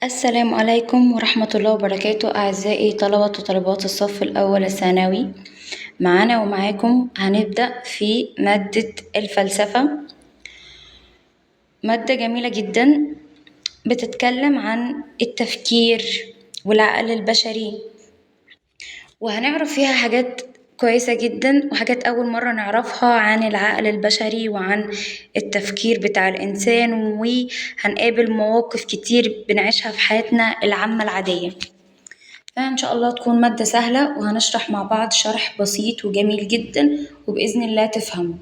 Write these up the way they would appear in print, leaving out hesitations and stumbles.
السلام عليكم ورحمة الله وبركاته. أعزائي طلبة وطالبات الصف الأول الثانوي، معانا ومعاكم هنبدأ في مادة الفلسفة. مادة جميلة جدا بتتكلم عن التفكير والعقل البشري، وهنعرف فيها حاجات كويسة جدا وحاجات أول مرة نعرفها عن العقل البشري وعن التفكير بتاع الإنسان، وهنقابل مواقف كتير بنعيشها في حياتنا العامة العادية. فإن شاء الله تكون مادة سهلة، وهنشرح مع بعض شرح بسيط وجميل جدا وبإذن الله تفهموا.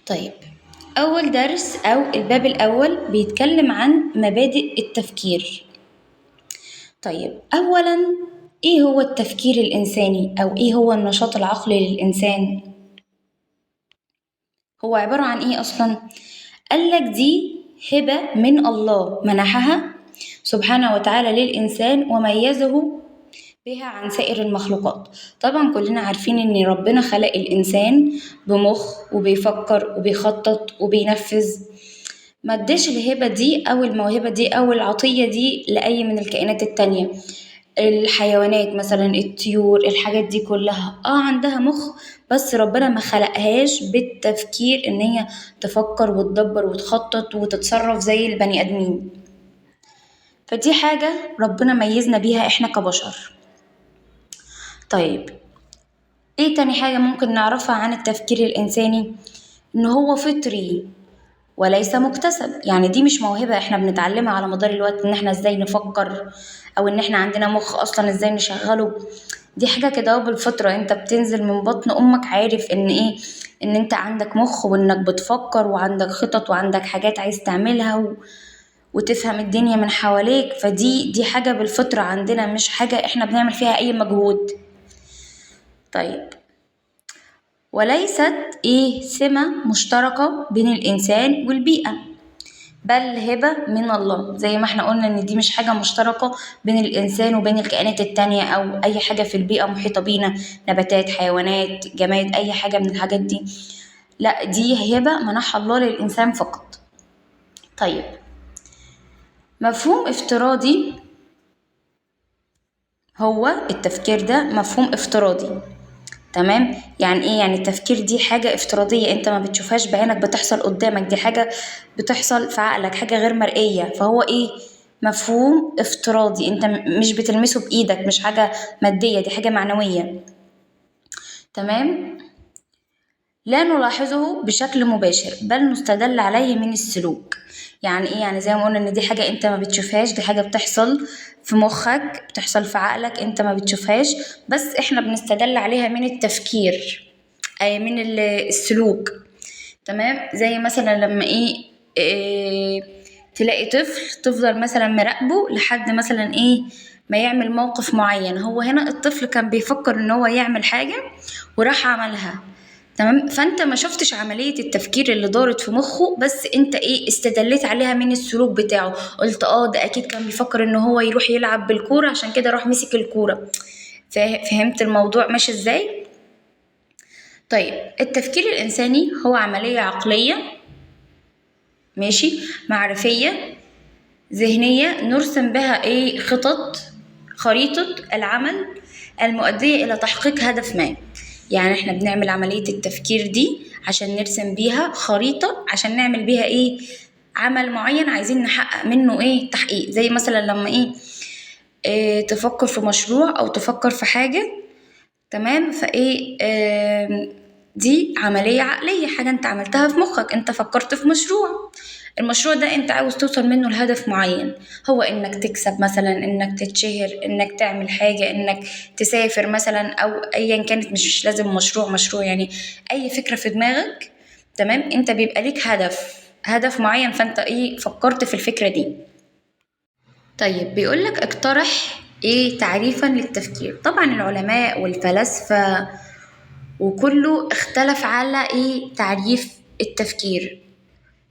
طيب، أول درس أو الباب الأول بيتكلم عن مبادئ التفكير. طيب، أولا إيه هو التفكير الإنساني، أو إيه هو النشاط العقلي للإنسان؟ هو عبارة عن إيه أصلا؟ قالك دي هبة من الله منحها سبحانه وتعالى للإنسان وميزه بها عن سائر المخلوقات. طبعا كلنا عارفين إن ربنا خلق الإنسان بمخ وبيفكر وبيخطط وبينفذ، ما اداش الهبة دي أو الموهبة دي أو العطية دي لأي من الكائنات التانية. الحيوانات مثلا، الطيور، الحاجات دي كلها عندها مخ، بس ربنا ما خلقهاش بالتفكير إن هي تفكر وتدبر وتخطط وتتصرف زي البني آدمين. فدي حاجة ربنا ميزنا بيها إحنا كبشر. طيب، إيه تاني حاجة ممكن نعرفها عن التفكير الإنساني؟ إن هو فطري وليس مكتسب. يعني دي مش موهبة إحنا بنتعلمها على مدار الوقت، إن إحنا إزاي نفكر أو إن إحنا عندنا مخ أصلا إزاي نشغله. دي حاجة كده بالفطرة، أنت بتنزل من بطن أمك عارف إن إيه، إن أنت عندك مخ وإنك بتفكر وعندك خطط وعندك حاجات عايز تعملها وتفهم الدنيا من حواليك. فدي حاجة بالفطرة عندنا، مش حاجة إحنا بنعمل فيها أي مجهود. طيب، وليست إيه سمة مشتركة بين الإنسان والبيئة، بل هبة من الله. زي ما احنا قلنا إن دي مش حاجة مشتركة بين الإنسان وبين الكائنات التانية أو أي حاجة في البيئة محيطة بينا، نباتات، حيوانات، جماد، أي حاجة من الحاجات دي. لا، دي هبة منحها الله للإنسان فقط. طيب، مفهوم افتراضي. هو التفكير ده مفهوم افتراضي، تمام؟ يعني ايه؟ يعني التفكير دي حاجة افتراضية، انت ما بتشوفهاش بعينك بتحصل قدامك، دي حاجة بتحصل في عقلك، حاجة غير مرئية. فهو ايه؟ مفهوم افتراضي، انت مش بتلمسه بإيدك، مش حاجة مادية، دي حاجة معنوية، تمام؟ لا نلاحظه بشكل مباشر بل نستدل عليه من السلوك. يعني ايه؟ يعني زي ما قلنا ان دي حاجة انت ما بتشوفهاش، دي حاجة بتحصل في مخك، بتحصل في عقلك، انت ما بتشوفهاش، بس احنا بنستدل عليها من التفكير، اي من السلوك، تمام؟ زي مثلا لما إيه تلاقي طفل تفضل مثلا مراقبه لحد مثلا ايه ما يعمل موقف معين. هو هنا الطفل كان بيفكر ان هو يعمل حاجة وراح عملها، تمام؟ فانت ما شفتش عملية التفكير اللي دارت في مخه، بس انت ايه استدليت عليها من السلوك بتاعه، قلت ده اكيد كان بيفكر ان هو يروح يلعب بالكورة، عشان كده راح مسك الكورة. فهمت الموضوع ماشي ازاي؟ طيب، التفكير الانساني هو عملية عقلية، ماشي، معرفية ذهنية، نرسم بها ايه خطط، خريطة العمل المؤدية إلى تحقيق هدف ما. يعني احنا بنعمل عملية التفكير دي عشان نرسم بيها خريطة، عشان نعمل بيها ايه عمل معين عايزين نحقق منه ايه تحقيق. زي مثلا لما إيه تفكر في مشروع او تفكر في حاجة، تمام؟ فايه دي عملية عقلية، حاجة انت عملتها في مخك، انت فكرت في مشروع، المشروع ده انت عاوز توصل منه لهدف معين، هو انك تكسب مثلا، انك تتشهر، انك تعمل حاجة، انك تسافر مثلا، او ايا كانت، مش لازم مشروع يعني، اي فكرة في دماغك، تمام؟ انت بيبقى ليك هدف معين، فانت ايه فكرت في الفكرة دي. طيب، بيقولك اقترح ايه تعريفا للتفكير. طبعا العلماء والفلاسفة وكله اختلف على ايه تعريف التفكير،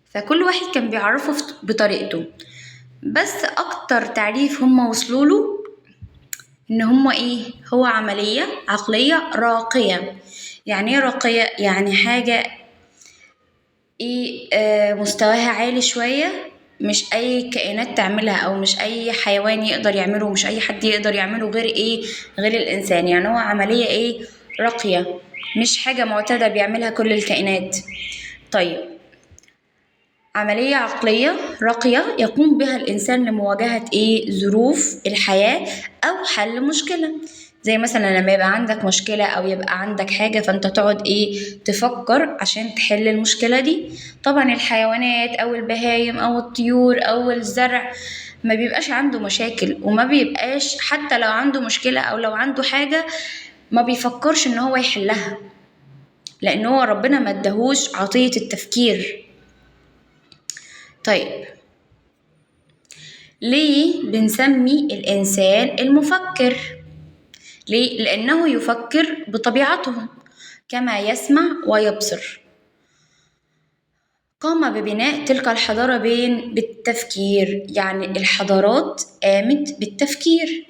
فكل واحد كان بيعرفه بطريقته، بس اكتر تعريف هم وصلوا له ان هم ايه هو عملية عقلية راقية. يعني ايه راقية؟ يعني حاجة ايه مستواها عالي شوية، مش اي كائنات تعملها، او مش اي حيوان يقدر يعمله، مش اي حد يقدر يعمله غير ايه؟ غير الانسان. يعني هو عملية ايه؟ راقية، مش حاجة معتادة بيعملها كل الكائنات. طيب عملية عقلية راقية يقوم بها الإنسان لمواجهة إيه؟ ظروف الحياة أو حل مشكلة. زي مثلا لما يبقى عندك مشكلة أو يبقى عندك حاجة، فأنت تقعد إيه؟ تفكر عشان تحل المشكلة دي. طبعا الحيوانات أو البهايم أو الطيور أو الزرع ما بيبقاش عنده مشاكل، وما بيبقاش حتى لو عنده مشكلة أو لو عنده حاجة ما بيفكرش إن هو يحلها، لأن هو ربنا ما اداهوش عطية التفكير. طيب ليه بنسمي الإنسان المفكر؟ ليه؟ لأنه يفكر بطبيعته كما يسمع ويبصر. قام ببناء تلك الحضارة بالتفكير، يعني الحضارات قامت بالتفكير.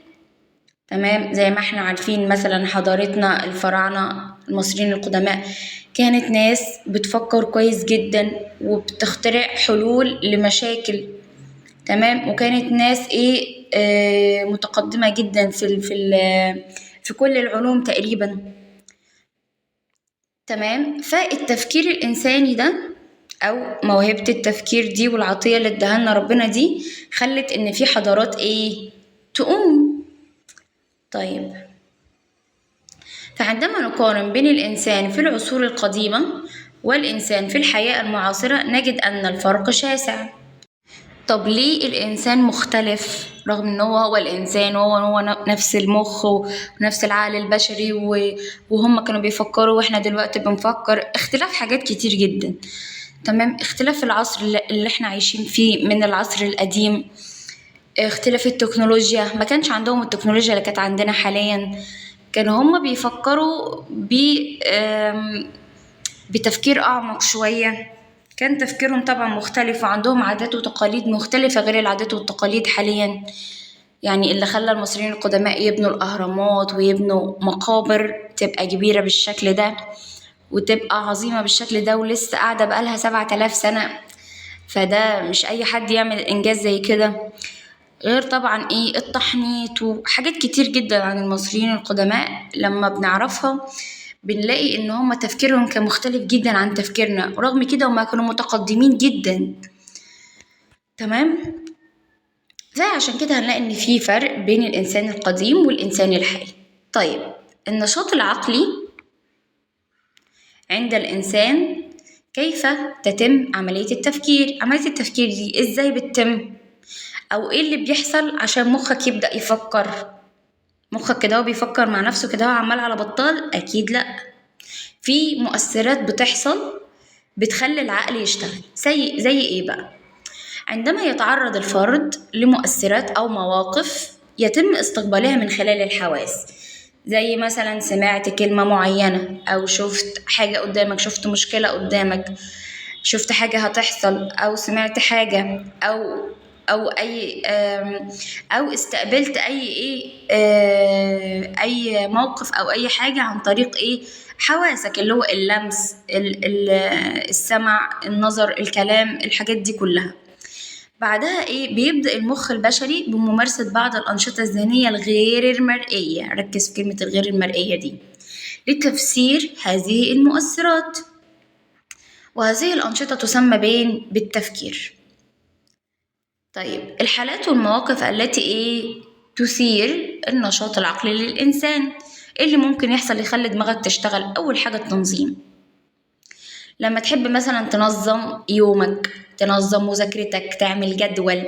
تمام، زي ما احنا عارفين مثلا حضارتنا الفراعنة المصريين القدماء كانت ناس بتفكر كويس جدا وبتخترع حلول لمشاكل. تمام، وكانت ناس ايه متقدمة جدا في في في كل العلوم تقريبا. تمام، فالتفكير الإنساني ده أو موهبة التفكير دي والعطية اللي اداها لنا ربنا دي خلت إن في حضارات ايه تقوم. طيب فعندما نقارن بين الإنسان في العصور القديمة والإنسان في الحياة المعاصرة نجد أن الفرق شاسع. طب ليه الإنسان مختلف رغم إن هو الإنسان وهو نفس المخ ونفس العقل البشري وهم كانوا بيفكروا وإحنا دلوقتي بنفكر؟ اختلاف حاجات كتير جدا. تمام، اختلاف العصر اللي احنا عايشين فيه من العصر القديم، اختلاف التكنولوجيا، ما كانش عندهم التكنولوجيا اللي كانت عندنا حاليا، كانوا هم بيفكروا بتفكير أعمق شوية، كان تفكيرهم طبعا مختلف وعندهم عادات وتقاليد مختلفة غير العادات والتقاليد حاليا. يعني اللي خلى المصريين القدماء يبنوا الأهرامات ويبنوا مقابر تبقى كبيرة بالشكل ده وتبقى عظيمة بالشكل ده ولسه قاعدة بقالها 7000 سنة، فده مش أي حد يعمل إنجاز زي كده. غير طبعا ايه التحنيط وحاجات كتير جدا عن المصريين القدماء لما بنعرفها بنلاقي ان هما تفكيرهم كان مختلف جدا عن تفكيرنا، ورغم كده هما كانوا متقدمين جدا. تمام، فعشان كده هنلاقي ان في فرق بين الانسان القديم والانسان الحالي. طيب النشاط العقلي عند الانسان كيف تتم عملية التفكير؟ عملية التفكير دي ازاي بتتم؟ او ايه اللي بيحصل عشان مخك يبدأ يفكر؟ مخك كده هو بيفكر مع نفسه كده هو عمال على بطال؟ اكيد لا، في مؤثرات بتحصل بتخلي العقل يشتغل. زي ايه بقى؟ عندما يتعرض الفرد لمؤثرات او مواقف يتم استقبالها من خلال الحواس، زي مثلا سمعت كلمة معينة او شفت حاجة قدامك، شفت مشكلة قدامك، شفت حاجة هتحصل، او سمعت حاجة، او اي او استقبلت اي ايه اي موقف او اي حاجه عن طريق ايه حواسك، اللي هو اللمس، السمع، النظر، الكلام، الحاجات دي كلها. بعدها ايه بيبدا المخ البشري بممارسه بعض الانشطه الذهنيه الغير المرئيه، ركز في كلمه الغير المرئيه دي، لتفسير هذه المؤثرات، وهذه الانشطه تسمى بالتفكير. طيب الحالات والمواقف التي ايه تثير النشاط العقلي للإنسان، ايه اللي ممكن يحصل يخلي دماغك تشتغل؟ أول حاجة التنظيم، لما تحب مثلا تنظم يومك، تنظم مذاكرتك، تعمل جدول،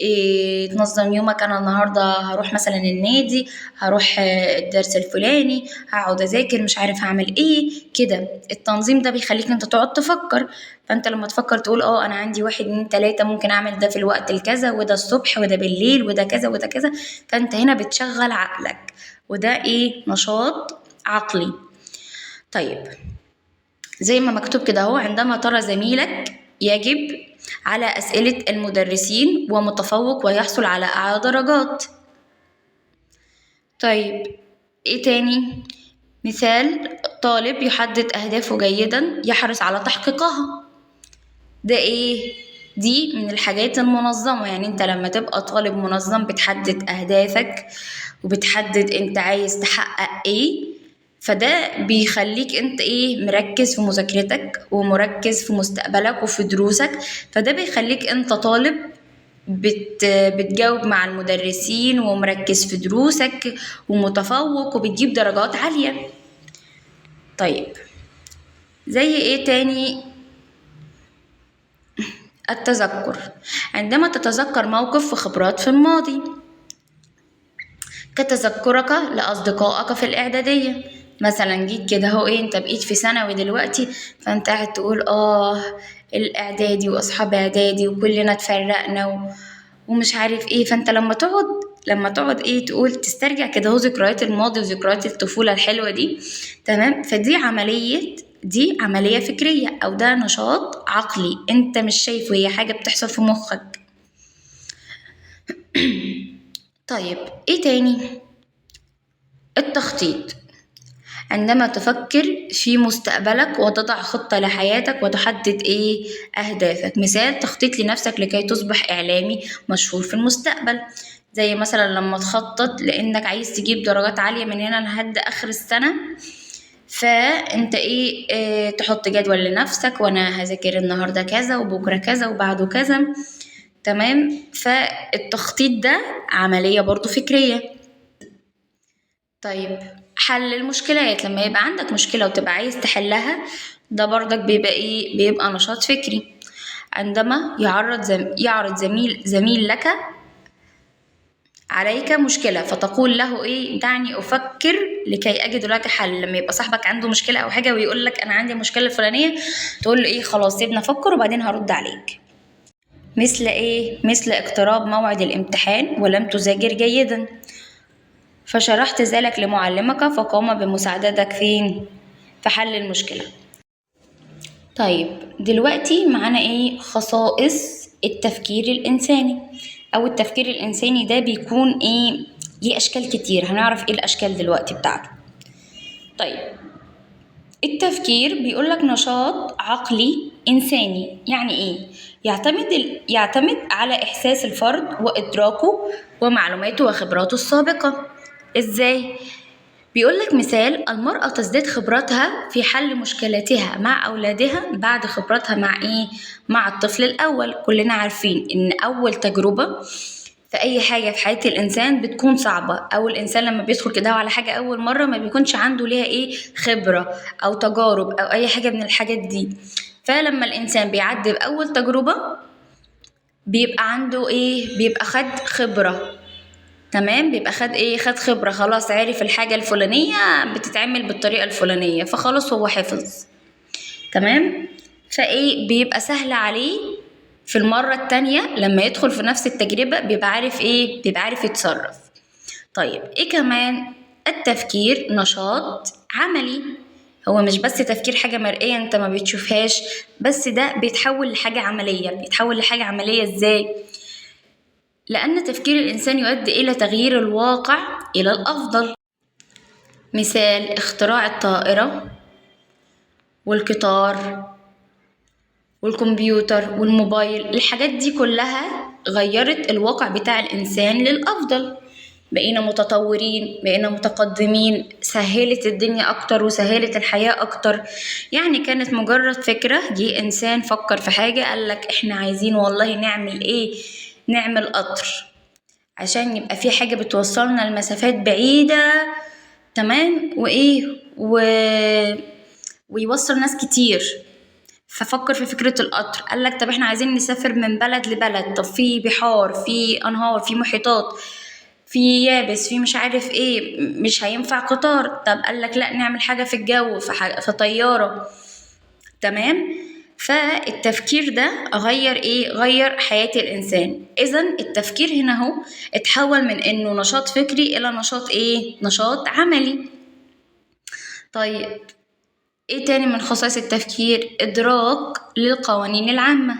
إيه تنظم يومك، أنا النهاردة هروح مثلا النادي، هروح الدرس الفلاني، هقعد أذاكر، مش عارف هعمل إيه كده. التنظيم ده بيخليك أنت تقعد تفكر، فأنت لما تفكر تقول أنا عندي 1 2 3 ممكن أعمل ده في الوقت الكذا، وده الصبح، وده بالليل، وده كذا وده كذا، فأنت هنا بتشغل عقلك، وده إيه نشاط عقلي. طيب زي ما مكتوب كده اهو، عندما ترى زميلك يجب على أسئلة المدرسين ومتفوق ويحصل على أعلى درجات. طيب إيه تاني؟ مثال طالب يحدد أهدافه جيدا يحرص على تحقيقها، ده إيه؟ دي من الحاجات المنظمة. يعني انت لما تبقى طالب منظم بتحدد أهدافك وبتحدد انت عايز تحقق ايه، فده بيخليك انت ايه مركز في مذاكرتك ومركز في مستقبلك وفي دروسك، فده بيخليك انت طالب بتجاوب مع المدرسين ومركز في دروسك ومتفوق وبتجيب درجات عالية. طيب زي ايه تاني؟ التذكر، عندما تتذكر موقف وخبرات في الماضي كتذكرك لأصدقائك في الإعدادية. مثلا جيت كده هو ايه، انت بقيت في ثانوي دلوقتي، فانت قاعد تقول الاعدادي واصحاب اعدادي وكلنا اتفرقنا ومش عارف ايه. فانت لما تقعد ايه تقول تسترجع كده هو ذكريات الماضي وذكريات الطفولة الحلوة دي، تمام. فدي عملية فكرية او ده نشاط عقلي انت مش شايفه، هي حاجة بتحصل في مخك. طيب ايه تاني؟ التخطيط، عندما تفكر في مستقبلك وتضع خطة لحياتك وتحدد ايه اهدافك. مثال تخطيط لنفسك لكي تصبح اعلامي مشهور في المستقبل، زي مثلا لما تخطط لانك عايز تجيب درجات عالية من هنا لحد اخر السنة، فانت ايه، تحط جدول لنفسك، وانا هذاكر النهاردة كذا وبكرة كذا وبعده كذا، تمام. فالتخطيط ده عملية برضو فكرية. طيب حل المشكلات، لما يبقى عندك مشكلة وتبقى عايز تحلها، ده برضك بيبقى ايه، بيبقى نشاط فكري. عندما يعرض زميل لك عليك مشكلة فتقول له ايه، دعني افكر لكي اجد لك حل. لما يبقى صاحبك عنده مشكلة او حاجة ويقول لك انا عندي مشكلة الفلانية، تقول له ايه، خلاص سيبنا افكر وبعدين هرد عليك. مثل ايه؟ مثل اقتراب موعد الامتحان ولم تذاكر جيدا فشرحت ذلك لمعلمك فقام بمساعدتك فين؟ في حل المشكلة. طيب دلوقتي معانا ايه؟ خصائص التفكير الإنساني، أو التفكير الإنساني ده بيكون ايه؟ ليه أشكال كتير، هنعرف ايه الأشكال دلوقتي بتاعته. طيب التفكير بيقولك نشاط عقلي إنساني، يعني ايه؟ يعتمد على إحساس الفرد وإدراكه ومعلوماته وخبراته السابقة. إزاي؟ بيقولك مثال، المرأة تزداد خبرتها في حل مشكلاتها مع أولادها بعد خبرتها مع إيه؟ مع الطفل الأول. كلنا عارفين إن أول تجربة في أي حاجة في حياة الإنسان بتكون صعبة، أو الإنسان لما بيدخل كده على حاجة أول مرة ما بيكونش عنده ليها إيه؟ خبرة أو تجارب أو أي حاجة من الحاجات دي. فلما الإنسان بيعدي بأول تجربة بيبقى عنده إيه؟ بيبقى خد خبرة، تمام. بيبقى خد ايه؟ خد خبرة، خلاص عرف الحاجة الفلانية بتتعمل بالطريقة الفلانية، فخلاص هو حفظ، تمام. فايه بيبقى سهل عليه في المرة التانية لما يدخل في نفس التجربة، بيبقى عارف ايه؟ بيبقى عارف يتصرف. طيب ايه كمان؟ التفكير نشاط عملي، هو مش بس تفكير حاجة مرئية انت ما بتشوفهاش، بس ده بيتحول لحاجة عملية. بيتحول لحاجة عملية ازاي؟ لأن تفكير الإنسان يؤدي إلى تغيير الواقع إلى الأفضل. مثال اختراع الطائرة والقطار والكمبيوتر والموبايل، الحاجات دي كلها غيرت الواقع بتاع الإنسان للأفضل. بقينا متطورين، بقينا متقدمين، سهلت الدنيا أكتر وسهلت الحياة أكتر. يعني كانت مجرد فكرة، جه إنسان فكر في حاجة قالك إحنا عايزين والله نعمل إيه؟ نعمل قطر عشان يبقى في حاجة بتوصلنا لمسافات بعيدة، تمام، وإيه ويوصل ناس كتير. ففكر في فكرة القطر، قالك طب احنا عايزين نسافر من بلد لبلد، طب في بحار، في أنهار، في محيطات، في يابس، في مش عارف ايه، مش هينفع قطار. طب قالك لا نعمل حاجة في الجو، في طيارة، تمام. فالتفكير ده غير ايه؟ غير حياة الإنسان. إذن التفكير هنا هو اتحول من إنه نشاط فكري إلى نشاط ايه؟ نشاط عملي. طيب ايه تاني من خصائص التفكير؟ إدراك للقوانين العامة.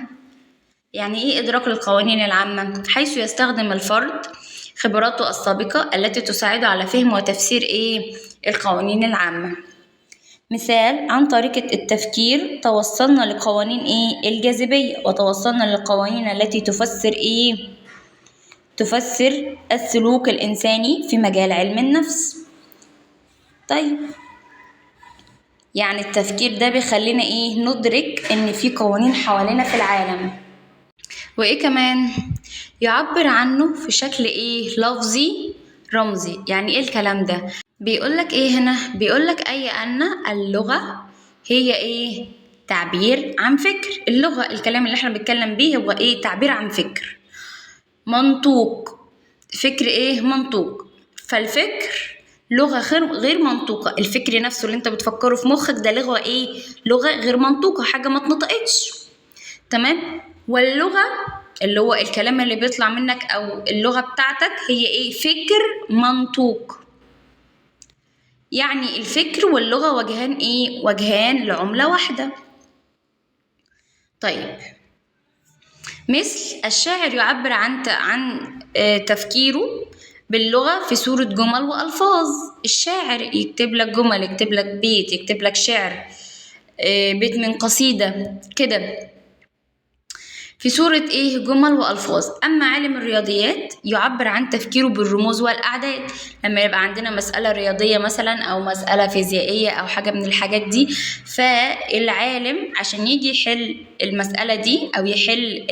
يعني ايه إدراك للقوانين العامة؟ حيث يستخدم الفرد خبراته السابقة التي تساعده على فهم وتفسير ايه؟ القوانين العامة. مثال: عن طريقة التفكير توصلنا لقوانين ايه؟ الجاذبية، وتوصلنا للقوانين التي تفسر ايه؟ تفسر السلوك الإنساني في مجال علم النفس. طيب يعني التفكير ده بيخلينا ايه؟ ندرك ان في قوانين حوالينا في العالم. وايه كمان؟ يعبر عنه في شكل ايه؟ لفظي رمزي. يعني ايه الكلام ده؟ بيقولك ايه هنا؟ بيقولك اي ان اللغة هي ايه؟ تعبير عن فكر. اللغة، الكلام اللي احنا بنتكلم بيه هو ايه؟ تعبير عن فكر منطوق. فكر ايه؟ منطوق. فالفكر لغة غير منطوقة. الفكر نفسه اللي انت بتفكره في مخك ده لغة ايه؟ لغة غير منطوقة، حاجة ما اتنطقتش. تمام. واللغة اللي هو الكلام اللي بيطلع منك او اللغة بتاعتك هي ايه؟ فكر منطوق. يعني الفكر واللغة وجهان ايه؟ وجهان لعملة واحدة. طيب مثل الشاعر يعبر عن تفكيره باللغة في صورة جمل وألفاظ. الشاعر يكتب لك جمل، يكتب لك بيت، يكتب لك شعر، بيت من قصيدة كده، في صورة ايه؟ جمل وألفاظ. أما عالم الرياضيات يعبر عن تفكيره بالرموز والأعداد. لما يبقى عندنا مسألة رياضية مثلا أو مسألة فيزيائية أو حاجة من الحاجات دي، فالعالم عشان يجي يحل المسألة دي أو يحل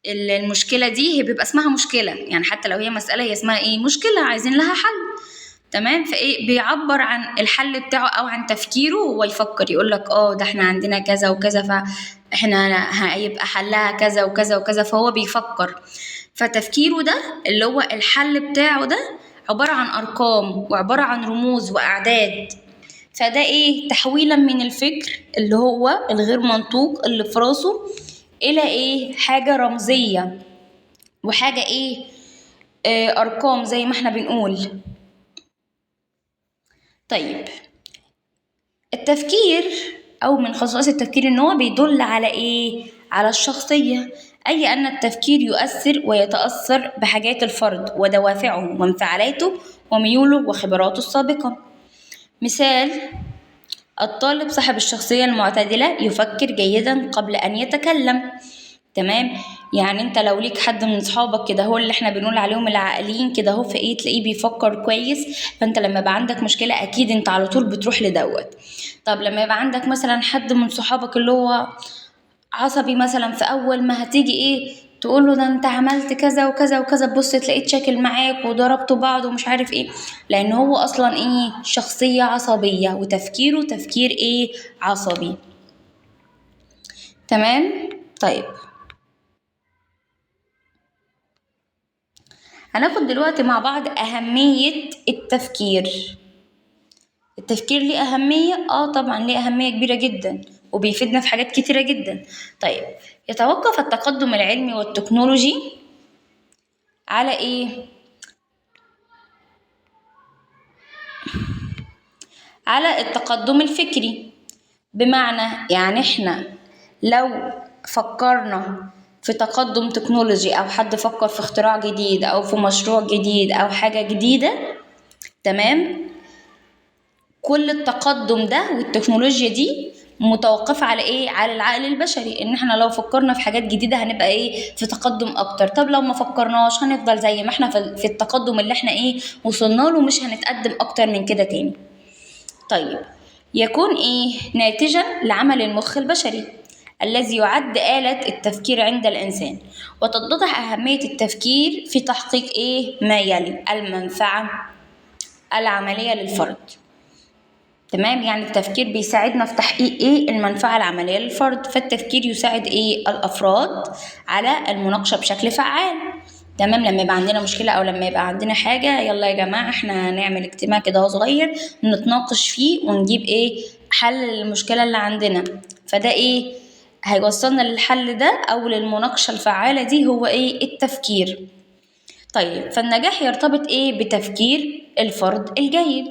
المشكلة دي، هي بيبقى اسمها مشكلة، يعني حتى لو هي مسألة هي اسمها ايه؟ مشكلة، عايزين لها حل. تمام. فايه؟ بيعبر عن الحل بتاعه او عن تفكيره. هو يفكر يقول لك ده احنا عندنا كذا وكذا، فاحنا هيبقى حلها كذا وكذا وكذا، فهو بيفكر. فتفكيره ده اللي هو الحل بتاعه ده عبارة عن ارقام وعبارة عن رموز واعداد. فده ايه؟ تحويلا من الفكر اللي هو الغير منطوق اللي في راسه الى ايه؟ حاجة رمزية وحاجة ايه؟ ارقام زي ما احنا بنقول. طيب التفكير او من خصائص التفكير ان هو بيدل على ايه؟ على الشخصية، اي ان التفكير يؤثر ويتأثر بحاجات الفرد ودوافعه وانفعالاته وميوله وخبراته السابقة. مثال: الطالب صاحب الشخصية المعتدلة يفكر جيدا قبل أن يتكلم. تمام. يعني انت لو ليك حد من اصحابك كده هو اللي احنا بنقول عليهم العاقلين كده هو، فايه تلاقيه بيفكر كويس، فانت لما يبقى عندك مشكلة اكيد انت على طول بتروح لدوت. طب لما يبقى عندك مثلا حد من صحابك اللي هو عصبي مثلا، في اول ما هتيجي ايه تقول له ده انت عملت كذا وكذا وكذا، تبص تلاقيه اتشاكل معاك وضربتوا بعض ومش عارف ايه، لان هو اصلا ايه؟ شخصية عصبية وتفكيره تفكير ايه؟ عصبي. تمام. طيب هناخد دلوقتي مع بعض أهمية التفكير. التفكير ليه أهمية؟ طبعا ليه أهمية كبيرة جدا وبيفيدنا في حاجات كتيرة جدا. طيب يتوقف التقدم العلمي والتكنولوجي على ايه؟ على التقدم الفكري. بمعنى يعني احنا لو فكرنا في تقدم تكنولوجي او حد فكر في اختراع جديد او في مشروع جديد او حاجة جديدة، تمام، كل التقدم ده والتكنولوجيا دي متوقفة على ايه؟ على العقل البشري. ان احنا لو فكرنا في حاجات جديدة هنبقى ايه؟ في تقدم اكتر. طب لو ما فكرناش هنفضل زي ما احنا في التقدم اللي احنا ايه وصلنا له، مش هنتقدم اكتر من كده تاني. طيب يكون ايه؟ ناتجا لعمل المخ البشري الذي يعد آلة التفكير عند الإنسان. وتتضح أهمية التفكير في تحقيق إيه؟ ما يلي: المنفعة العملية للفرد. تمام. يعني التفكير بيساعدنا في تحقيق إيه؟ المنفعة العملية للفرد. فالتفكير يساعد إيه؟ الأفراد على المناقشة بشكل فعال. تمام. لما يبقى عندنا مشكلة أو لما يبقى عندنا حاجة، يلا يا جماعة احنا هنعمل اجتماع كده صغير نتناقش فيه ونجيب إيه؟ حل للمشكلة اللي عندنا. فده إيه؟ هيوصلنا للحل ده أو للمناقشة الفعالة دي، هو إيه؟ التفكير. طيب فالنجاح يرتبط إيه؟ بتفكير الفرد الجيد.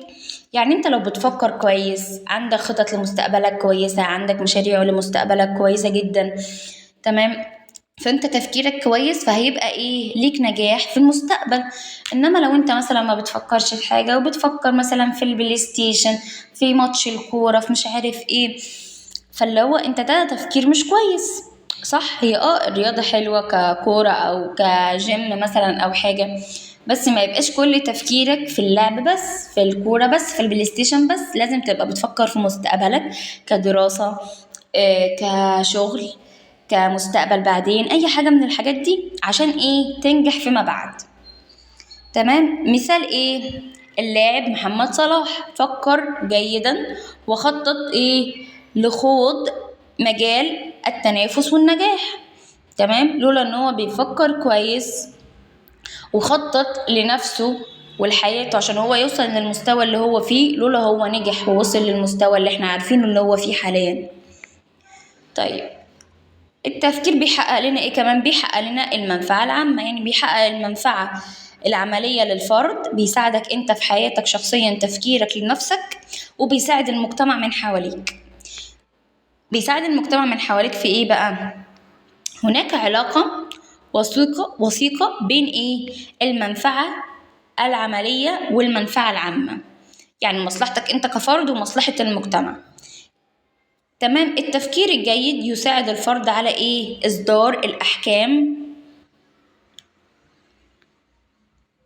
يعني أنت لو بتفكر كويس، عندك خطط لمستقبلك كويسة، عندك مشاريع لمستقبلك كويسة جدا، تمام، فانت تفكيرك كويس فهيبقى ايه ليك نجاح في المستقبل. انما لو انت مثلا ما بتفكرش في حاجة وبتفكر مثلا في ال PlayStation، في ماتش الكورة، في مش عارف ايه، فاللي هو انت ده تفكير مش كويس، صح؟ هي الرياضة حلوة ككورة او كجيم مثلا او حاجة، بس ما يبقاش كل تفكيرك في اللعب بس، في الكورة بس، في ال PlayStation بس. لازم تبقى بتفكر في مستقبلك كدراسة، كشغل، كمستقبل بعدين، اي حاجة من الحاجات دي عشان ايه تنجح فيما بعد. تمام. مثال ايه؟ اللاعب محمد صلاح فكر جيدا وخطط ايه لخوض مجال التنافس والنجاح. تمام. لولا ان هو بيفكر كويس وخطط لنفسه ولحياته عشان هو يوصل للمستوى اللي هو فيه، لولا هو نجح ووصل للمستوى اللي احنا عارفينه اللي هو فيه حاليا. طيب التفكير بيحقق لنا ايه كمان؟ بيحقق لنا المنفعة العامة، يعني بيحقق المنفعة العملية للفرد، بيساعدك انت في حياتك شخصيا، تفكيرك لنفسك، وبيساعد المجتمع من حواليك. بيساعد المجتمع من حواليك في ايه بقى؟ هناك علاقة وثيقة بين ايه؟ المنفعة العملية والمنفعة العامة، يعني مصلحتك انت كفرد ومصلحة المجتمع. تمام. التفكير الجيد يساعد الفرد على ايه؟ اصدار الاحكام،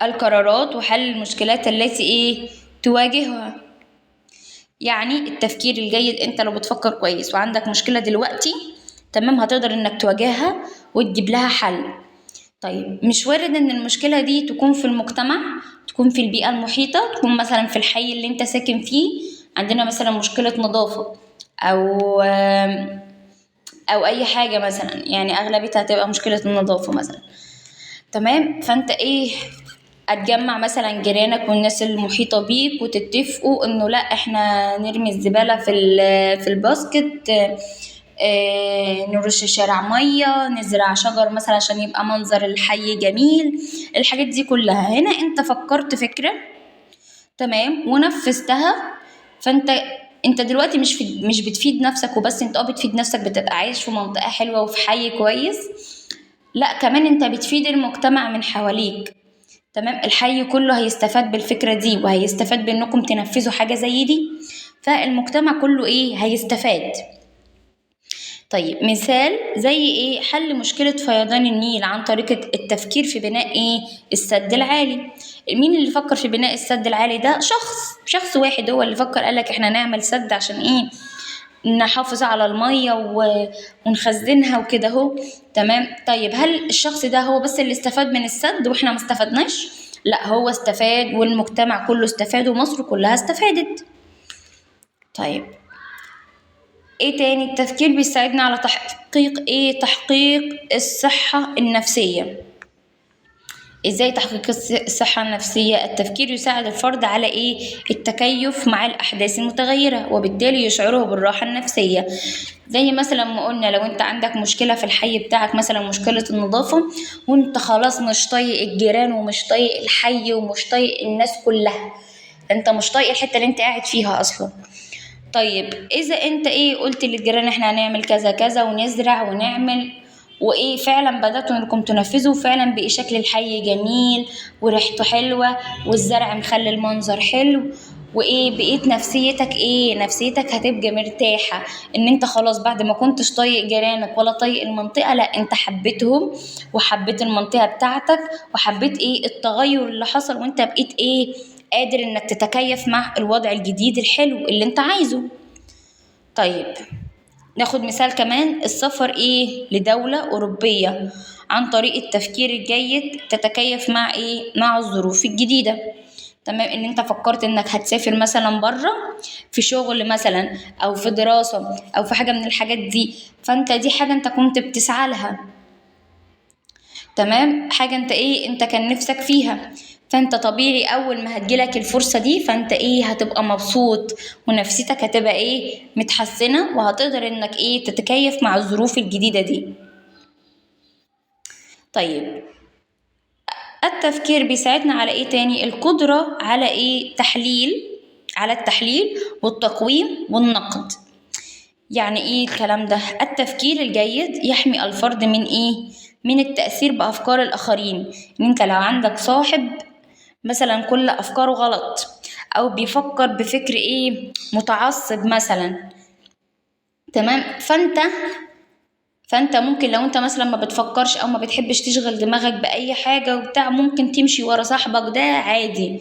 القرارات، وحل المشكلات التي ايه تواجهها. يعني التفكير الجيد انت لو بتفكر كويس وعندك مشكلة دلوقتي، تمام، هتقدر انك تواجهها وتجيب لها حل. طيب مش وارد ان المشكلة دي تكون في المجتمع، تكون في البيئة المحيطة، تكون مثلا في الحي اللي انت ساكن فيه، عندنا مثلا مشكلة نظافة او اي حاجة مثلا، يعني اغلبيتها هتبقى مشكلة النظافة مثلا. تمام. فانت ايه هتجمع مثلا جيرانك والناس المحيطة بيك وتتفقوا انه لا احنا نرمي الزبالة في الباسكت، نرش شارع مية، نزرع شجر مثلا عشان يبقى منظر الحي جميل. الحاجات دي كلها هنا انت فكرت فكرة، تمام، ونفذتها. فانت دلوقتي مش بتفيد نفسك وبس، انت بتفيد نفسك، بتبقى عايش في منطقة حلوة وفي حي كويس، لا كمان انت بتفيد المجتمع من حواليك. تمام. الحي كله هيستفاد بالفكرة دي وهيستفاد بانكم تنفذوا حاجة زي دي، فالمجتمع كله ايه هيستفاد. طيب مثال زي ايه؟ حل مشكلة فيضان النيل عن طريقة التفكير في بناء ايه السد العالي. مين اللي فكر في بناء السد العالي ده؟ شخص واحد هو اللي فكر، قالك احنا نعمل سد عشان ايه نحافظ على المية ونخزنها وكده اهو. تمام. طيب هل الشخص ده هو بس اللي استفاد من السد واحنا ما استفدناش؟ لا، هو استفاد والمجتمع كله استفاد ومصر كلها استفادت. طيب ايه تاني؟ التفكير بيساعدنا على تحقيق ايه؟ تحقيق الصحة النفسية. ازاي تحقيق الصحة النفسية؟ التفكير يساعد الفرد على ايه؟ التكيف مع الأحداث المتغيرة، وبالتالي يشعره بالراحة النفسية. زي مثلا ما قلنا لو انت عندك مشكلة في الحي بتاعك، مثلا مشكلة النظافة، وانت خلاص مش طايق الجيران ومش طايق الحي ومش طايق الناس كلها، انت مش طايق الحتة اللي انت قاعد فيها اصلا. طيب اذا انت ايه قلت للجيران احنا هنعمل كذا كذا ونزرع ونعمل وايه، فعلا بدأتوا انكم تنفذوا، وفعلا بقي شكل الحي جميل وريحته حلوة والزرع مخلي المنظر حلو، وايه بقيت نفسيتك ايه؟ نفسيتك هتبقى مرتاحة ان انت خلاص بعد ما كنتش طايق جيرانك ولا طايق المنطقة، لا انت حبيتهم وحبيت المنطقة بتاعتك وحبيت ايه التغير اللي حصل، وانت بقيت ايه قادر انك تتكيف مع الوضع الجديد الحلو اللي انت عايزه. طيب ناخد مثال كمان، السفر ايه لدولة أوروبية عن طريق التفكير الجيد تتكيف مع ايه؟ مع الظروف الجديدة. تمام، ان انت فكرت انك هتسافر مثلا بره في شغل مثلا او في دراسة او في حاجة من الحاجات دي، فانت دي حاجة انت كنت بتسعى لها. تمام، حاجة انت ايه انت كان نفسك فيها، فانت طبيعي اول ما هتجيلك الفرصة دي فانت ايه هتبقى مبسوط ونفسيتك هتبقى ايه متحسنة، وهتقدر انك ايه تتكيف مع الظروف الجديدة دي. طيب التفكير بيساعدنا على ايه تاني؟ القدرة على ايه؟ تحليل، على التحليل والتقويم والنقد. يعني ايه الكلام ده؟ التفكير الجيد يحمي الفرد من ايه؟ من التأثير بأفكار الآخرين. إن انت لو عندك صاحب مثلا كل أفكاره غلط، أو بيفكر بفكر ايه متعصب مثلا، تمام، فانت ممكن لو انت مثلا ما بتفكرش او ما بتحبش تشغل دماغك بأي حاجة وبتاع، ممكن تمشي ورا صاحبك ده عادي،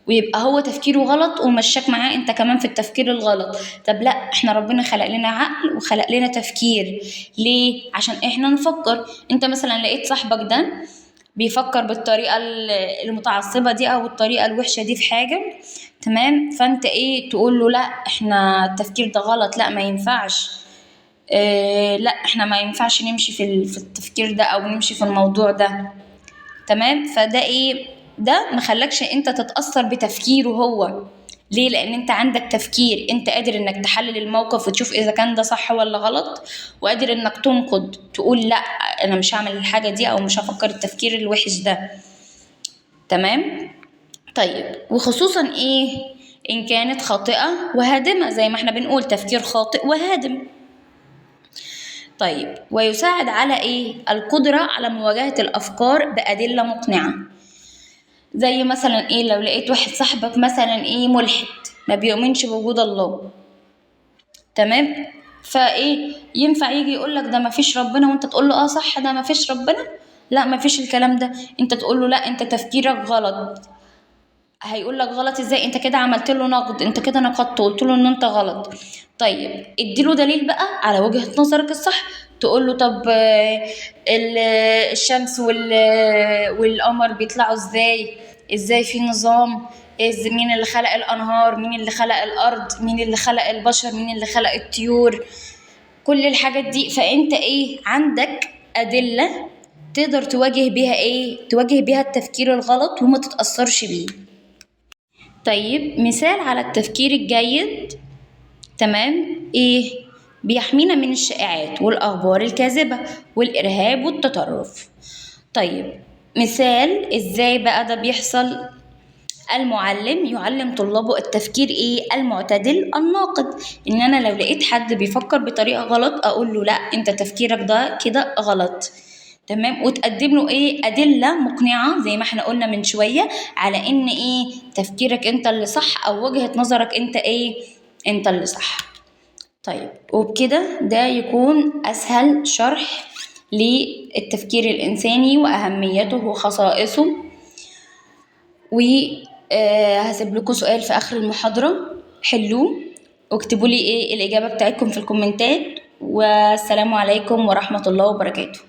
ويبقى هو تفكيره غلط ومشاك معاه انت كمان في التفكير الغلط. طب لا، احنا ربنا خلق لنا عقل وخلق لنا تفكير، ليه؟ عشان احنا نفكر. انت مثلا لقيت صاحبك ده بيفكر بالطريقة المتعصبة دي او الطريقة الوحشة دي في حاجة، تمام، فانت ايه تقول له؟ لا، احنا التفكير ده غلط، لا ما ينفعش، لا احنا ما ينفعش نمشي في التفكير ده او نمشي في الموضوع ده، تمام. فده ايه؟ ده ما خلاكش انت تتأثر بتفكيره هو. ليه؟ لان انت عندك تفكير، انت قادر انك تحلل الموقف وتشوف اذا كان ده صح ولا غلط، وقادر انك تنقد تقول لا انا مش هعمل الحاجة دي او مش هفكر التفكير الوحش ده، تمام. طيب وخصوصا ايه؟ ان كانت خاطئة وهادمة، زي ما احنا بنقول تفكير خاطئ وهادم. طيب ويساعد على ايه؟ القدرة على مواجهة الأفكار بأدلة مقنعة. زي مثلا ايه؟ لو لقيت واحد صاحبك مثلا ايه ملحد ما بيؤمنش بوجود الله، تمام، فايه ينفع يجي يقولك ده ما فيش ربنا وانت تقول له اه صح ده ما فيش ربنا؟ لا، ما فيش الكلام ده. انت تقول له لا انت تفكيرك غلط. هيقول لك غلط ازاي؟ انت كده عملت له نقد، انت كده نقدته وقلت له ان انت غلط. طيب اديله دليل بقى على وجهة نظرك الصح، تقول له طب الشمس والقمر بيطلعوا ازاي؟ ازاي في نظام؟ مين اللي خلق الانهار؟ مين اللي خلق الارض؟ مين اللي خلق البشر؟ مين اللي خلق الطيور؟ كل الحاجات دي. فانت ايه عندك ادلة تقدر تواجه بيها ايه؟ تواجه بيها التفكير الغلط وما تتأثرش بيه. طيب مثال على التفكير الجيد، تمام، ايه؟ بيحمينا من الشائعات والأخبار الكاذبة والإرهاب والتطرف. طيب مثال ازاي بقى ده بيحصل؟ المعلم يعلم طلابه التفكير ايه؟ المعتدل الناقد. ان انا لو لقيت حد بيفكر بطريقة غلط اقول له لا انت تفكيرك ده كده غلط، تمام، وتقدم له ايه؟ ادلة مقنعة زي ما احنا قلنا من شوية على ان ايه تفكيرك انت اللي صح، او وجهة نظرك انت ايه؟ انت اللي صح. طيب وبكده ده يكون اسهل شرح للتفكير الانساني واهميته وخصائصه. و هسيب لكم سؤال في اخر المحاضرة، حلوه واكتبوا لي ايه الاجابة بتاعتكم في الكومنتات. والسلام عليكم ورحمة الله وبركاته.